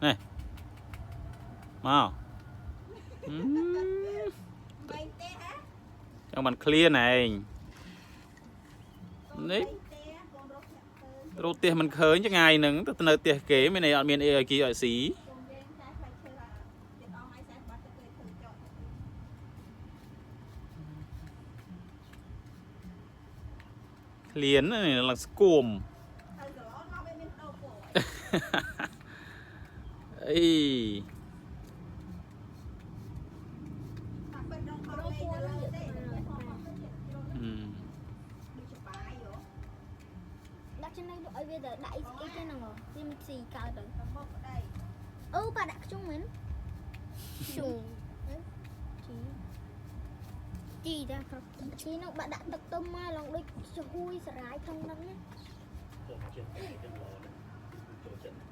នេះមកហឹម បីទេហ៎ ចង់បានឃ្លានឯងនេះ ទេកូនរកអ្នកទៅ រត់ផ្ទះមិនឃើញចងាយហ្នឹងទៅនៅផ្ទះគេមានន័យអត់មានអីឲ្យគីឲ្យស៊ី កូនយើងតែផ្លែឈើអាចិត្តអស់ហើយ40បាត់ទៅគេធ្វើចោល ឃ្លាននេះឡើងស្គម ទៅកន្លងមកវាមានដូរពណ៌ អី តាបិទដងខោលេងទៅលើទេ ហឹម ដូចជាបាយហ៎ ដាក់ចំណីឲ្យវាទៅដាក់អីស្អីទៅហ្នឹងវាមិនស៊ីកើតទៅ ទៅមកប្តី អូប៉ាដាក់ខ្ជុងមែនខ្ជុងជីជីតាប្រុសជីនោះបាក់ដាក់ទឹកទុំមកឡងដូចជ្រួយសរាយក្នុងហ្នឹងណា ចូលចិត្តចូលចិត្តល្អណាស់ចូលចិត្ត